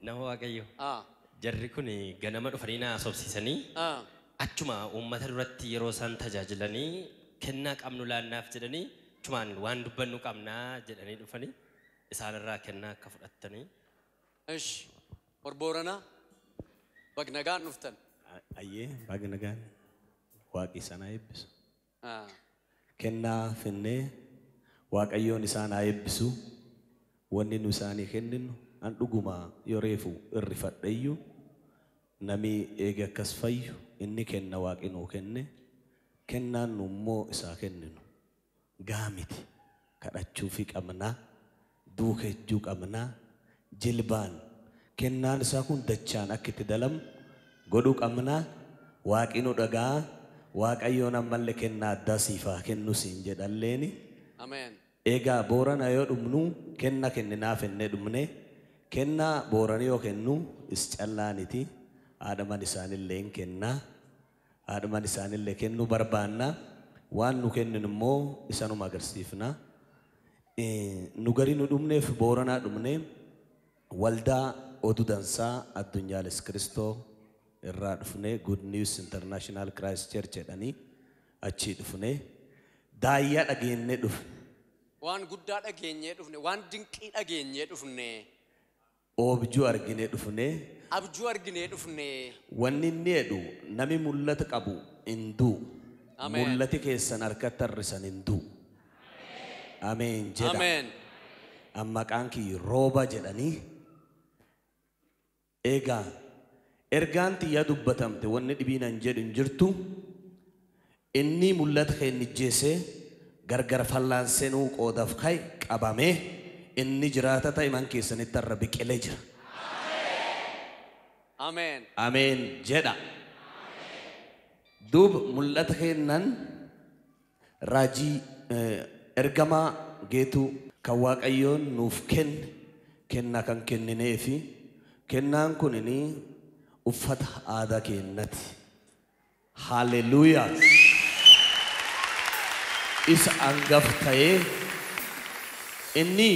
Nama Waaqayyo. Jarri kun ganama dhufanii na haasofsiisanii achuma uummata duratti yeroo isaan tajaajilanii kennaa qabnu laannaaf jedhanii achumaan waan dubbannu qabnaa jedhanii dhufanii isaanirraa kennaa akka fudhattanii. Ish Booranaa baga nagaan dhuftan. Ayyee baga nagaan waaqi isaan haa eebbisu. Kennaa finnee Waaqayyoon isaan haa eebbisu. Wanni nu isaanii kenninu an dhuguma yoo reefu irrifadheyyuu nami eega akkas fayyu inni kenna waaqi nuu kenne kennaan nu immoo isaa kenninu gaamiti kadhachuufi qabnaa duukechuu qabnaa jilbaan kennaan isaa kun dachaan akka itti dalamu godhuu qabnaa waaqi nu dhagaa Waaqayyoon ammallee kennaa addaa siifaa kennu siin jedhalleeni. Ameen. Egaa Boorana yoo dhumnu kenna kenninaaf ennee dhumne kennaa Boorana yoo kennu is callaaniti haadhaman isaanillee hin kennaa haadhaman isaanillee kennuu barbaanna waan nu kenninu immoo isanuma agarsiifna. Nu garii nu dhumneef Booranaa dhumne waldaa oduu dansaa addunyaalis Kiristoo irraa dhufne Good News International Christ Church jedhanii achii dhufne daayyaa dhageenyee dhufne. Waan guddaa dhageenyee dhufne, waan dinqii dhageenyee dhufne. Oobjuu arginee dhufne. Abjuu arginee dhufne. Wanni inni jedhu nami mul'ata qabu hin du'u. Mul'ati keessan harkatti harrisan hin du'u. Ameen jedha. Ameen. Maqaan kiyya rooba jedhanii. Egaa ergaan xiyyaa dubbatamte wanni dhibiin an jedhu hin jirtu. Inni mul'ata keenya ijjeesee gargar fallaansee nuu qoodaaf ka'e qabamee inni jiraata ta'e man keessanitti har'a biqilee jira. Ameen. Ameen jedha. Duuba mul'ata kennan raajii ergamaa Geetuu kan Waaqayyoon nuuf kenne kennaa kan kennineefi kennaan kunini uffata aadaa kennati. Haleluuyaa. Isa hangaf ta'ee inni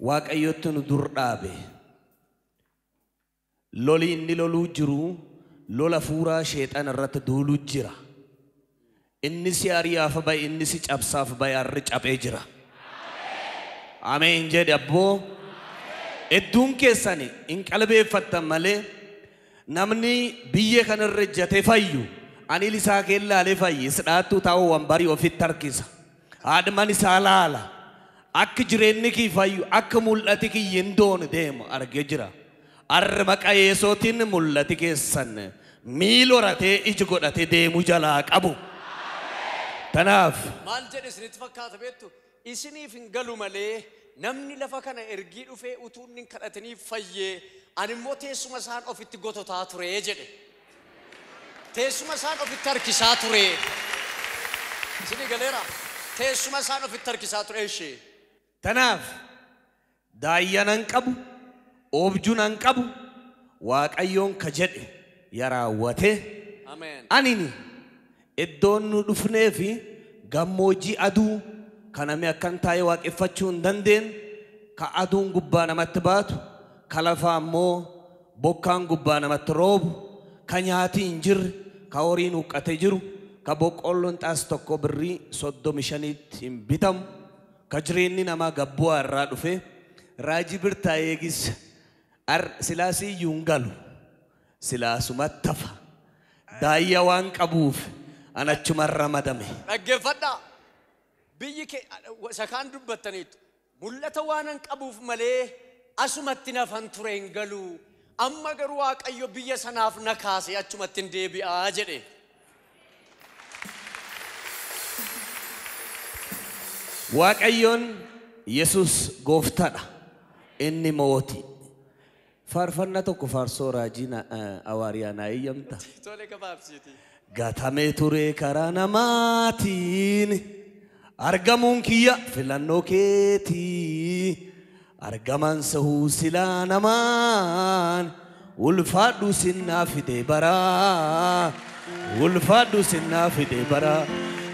Waaqayyotti nu dur dhaabe. Loli inni loluu jiru lola fuuraa sheexan irratti duuluu jira. Inni si ari'aaf ba'e inni si cabsaaf ba'e harri cabee jira. Ameen jedhe abboo. Hedduun keessani hin qalbeeffattan malee namni biyya kanarra ejjatee fayyu ani isaa keellaalee fayyi isdhaattuu taa'uu wambarii ofitti harkisa. Haadhman isaa laala. Akka jireenyi kii fayyu akka mul'ati kiyyi hin doone deemu argee jira. Arri maqaa Yesuutiin mul'ati keessan miila horatee iji godhatee deemu jalaa qabu. Tanaaf. Maal jedhe isinitti fakkaata beektu? Isiniif hin galu malee namni lafa kana ergii dhufee utuu inni hin kadhatiniif fayyee ani immoo teessuma isaan ofitti gototaa ture jedhe. Teessuma isaan ofitti harkisaa ture. Isinii galeera? Teessuma isaan ofitti harkisaa ture ishee. Tanaaf daayyaa nan qabu, oobjuu nan qabu, Waaqayyoon ka jedhe yaraawwate. Ameen. Anini iddoon nu dhufnee fi gammoojjii aduu kan namni akkan taa'ee waaqeffachuu hin dandeenye ka aduun gubbaa namatti baatu ka lafaa immoo bokkaan gubbaa namatti roobu ka nyaati hin jirre ka horiin huqqatee jiru ka boqqolloon xaas tokko birrii 35tti hin bitamu ka jireenyi namaa gabbu'aa irraa dhufe raajii birtaa eegis silaasii iyyuu hin galu silaasumatti hafa daayyaa waan qabuuf an achuma ramadame. Dhaggeeffadhaa. Biyyi kee isa kaan dubbattaniitu mul'ata waan an qabuuf malee asumatti nafan ture hin galu. Amma garuu Waaqayyo biyya sanaaf na kaase achumatti hin deebi'aa jedhe. Waaqayyoon Yesuus gooftaadha. Inni mootii. Faarfannaa tokko faarsoo raajii awaariyaa naa eeyyamta. Tole gabaabsiiti. Gatamee ture karaa namaatiin argamuun kiyya filannoo keetii argaman sahuu silaa namaan ulfaadhu sinnaa fide baraa ulfaadhu sinnaa fide baraa.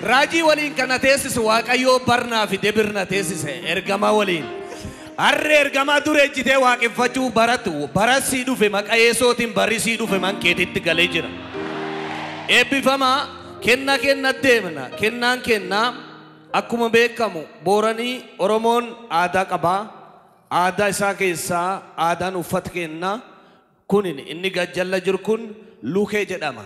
Raajii waliin kana teessisu Waaqayyoo barnaa fide birna teessise ergamaa waliin. Harree ergamaa dura ejjitee waaqeffachuu baratu barasii dhufe maqaa Yesuutiin barisii dhufe mankeetitti galee jira. Eebbifamaa kenna kenna deemna kennaan kennaa akkuma beekamu Booranii Oromoon aadaa qabaa. Aadaa isaa keessaa aadaan uffata kennaa kunin inni gajjalla jiru kun lukee jedhama.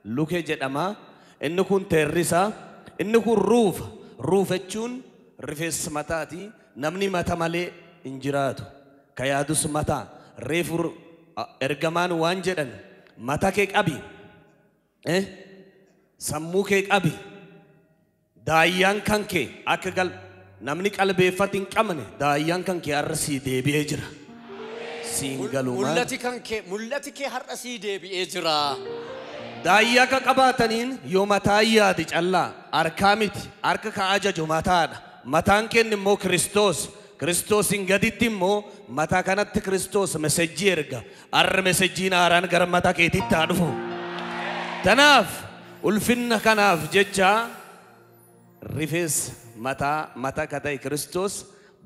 Lukee jedhama. Inni kun teerrisa. Inni kun ruufa. Ruufa jechuun rifeensa mataati. Namni mata malee hin jiraatu. Ka yaadus mataa. Reefu ergamaan waan jedhan mata kee qabi. Sammuu kee qabi. Daayyaan kan kee akka gal namni qalbeeffate hin qabne daayyaan kan kee har'a sii deebi'ee jira. Siin galumaa. Mul'ati kee har'a sii deebi'ee jira. Daayyaa ka qabaataniin yoo mataa yaade callaa harkaa miti harka ka ajaju mataadha. Mataan keenya immoo Kiristoos. Kiristoosiin gaditti immoo mataa kanatti Kiristoos mesejjii erga. Har'a mesejjiin haaraan gara mataa keetitti haa dhufu. Tanaaf ulfinna kanaaf jecha rifeensa mataa mataa ka ta'e Kiristoos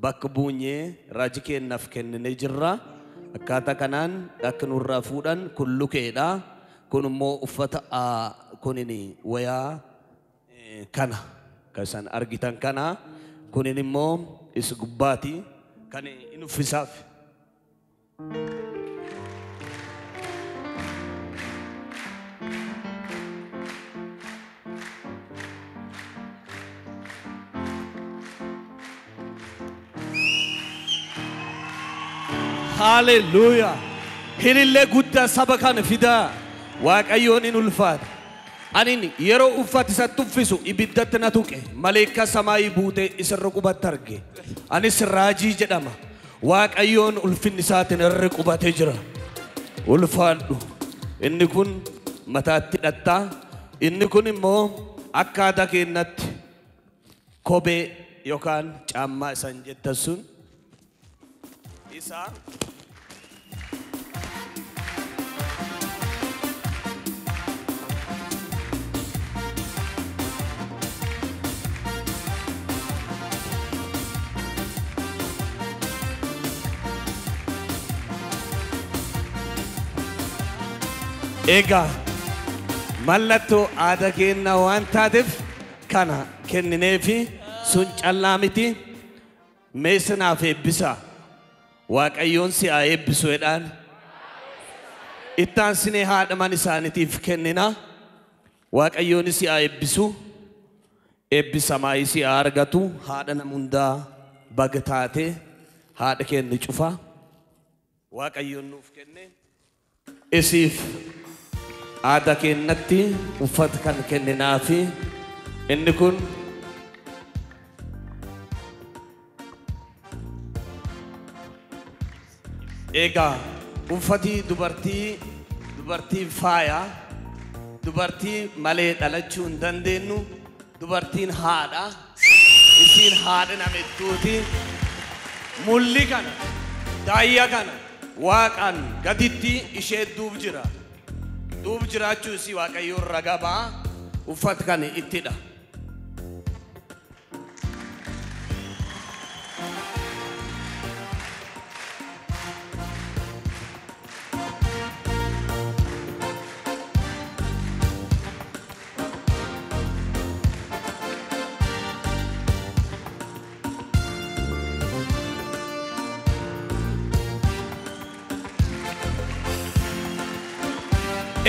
bakka buunyee raajii keenyaaf kenninee jirra. Akkaataa kanaan akka nurraa fuudhan kun lukeedha. Kun immoo uffata kunin wayaa kana kan isaan argitan kana kunin immoo isa gubbaati kan inni uffisaaf. Hallelujah. Hilillee guddaa saba kana fidaa. Waaqayyoon hin ulfaata. Ani yeroo uffata isatti uffisu ibiddatti na tuqe maleekka samaayii buutee isarra qubatti arge. Anis raajii jedhama. Waaqayyoon ulfinni isaatiin irra qubatee jira. Ulfaadhu. Inni kun mataatti hidhattaa. Inni kun immoo akka aadaa keenyatti kophee yookaan caammaa isaan jettan sun isa. Egaa mallattoo aadaa keenyaa waan taateef kana kennineefi sun callaa miti meesanaaf eebbisa. Waaqayyoon si haa eebbisu jedhaan. Ittaan sinee haadha mana isaaniitiif kennina. Waaqayyoon si haa eebbisu. Eebbisamaa si haa argatu. Haadha nama hundaa baga taate haadha keenya cufa. Waaqayyoon nuuf kenne. Isiif aadaa keenyatti uffata kan kenninaafi inni kun egaa uffati dubartii faaya dubartii malee dhalachuu hin dandeenyu dubartiin haadha isiin haadha namettuuti mulli kana daayyaa kana waaqaan gaditti ishee duub jira. Duub jiraachuu isii Waaqayyoon ragaa ba'a. Uffata kana ittidha.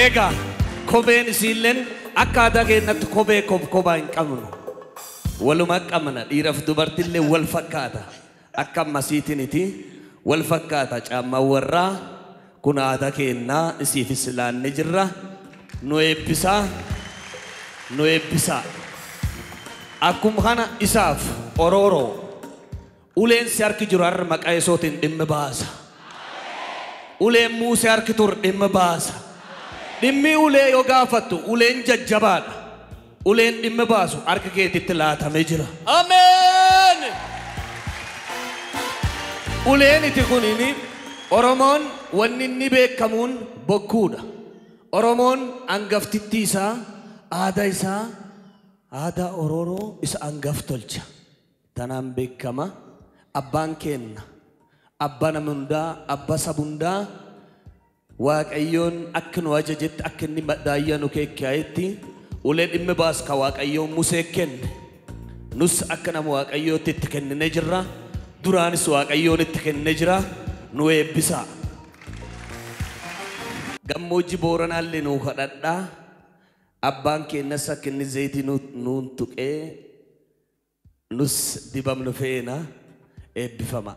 Egaa kopheen isiilleen akka aadaa keenyatti kophee kophaa hin qabnu. Walumaa qabna dhiiraaf dubartiillee wal fakkaata. Akka ammasiitiniti wal fakkaata caammaa warraa kun aadaa keenyaa isiifis laannee jirra. Nu eebbisaa nu eebbisaa. Akkuma kana isaaf orooroo uleen si harki jiru har'a maqaa Yesuutiin dhimma baasa. Uleen Muusee harki ture dhimma baasa. Dhimmi ulee yoo gaafattu uleen jajjabaadha. Uleen dhimma baasu harka keetitti laatamee jira. Ameen. Uleen iti kunini Oromoon wanni inni beekamuun bokkuudha. Oromoon hangaftittii isaa aadaa isaa aadaa Oromoo isa hangaf tolcha. Tanaan beekama. Abbaan keenna Abbaa nama hundaa, abbaa saba hundaa Waaqayyoon akka nu ajajetti akka inni daayyaa nu keekkaa'etti ulee dhimmi baas ka Waaqayyoon Musee kenne. Nus akka nama Waaqayyootti itti kenninee jirra. Duraanis Waaqayyoon itti kennee jira. Nu eebbisaa. Gammoojji Booranaallee nuu kadhadhaa. Abbaan keenyas akka inni zayitii nuun tuqee nus dibamnu feena eebbifama.